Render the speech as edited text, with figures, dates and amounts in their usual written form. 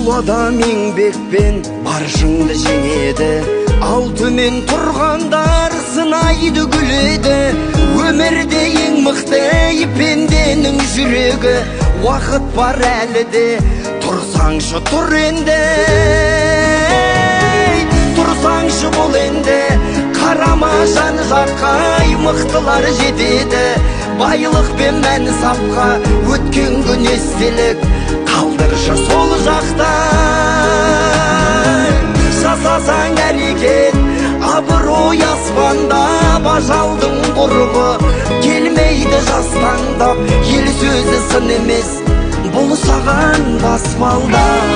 Бұл адам еңбекпен бар шыңды жеңеді, ал төмен тұрғандар сынайды, күледі. Өмірде ең мықты пенденің жүрегі, уақыт бар әлі де, тұрсаңшы тұр енді. Тұрсаңшы бол енді, қарама жан жаққа, мықтылар жетеді. Байлық пен мән сапқа, өткен күн естелік, қалдыршы сол жақта. Жасасаң әрекет, абырой аспанда, ажалдың құрығы келмейді жастаңдап. Ел сөзі сын емес, бұл саған баспалдақ.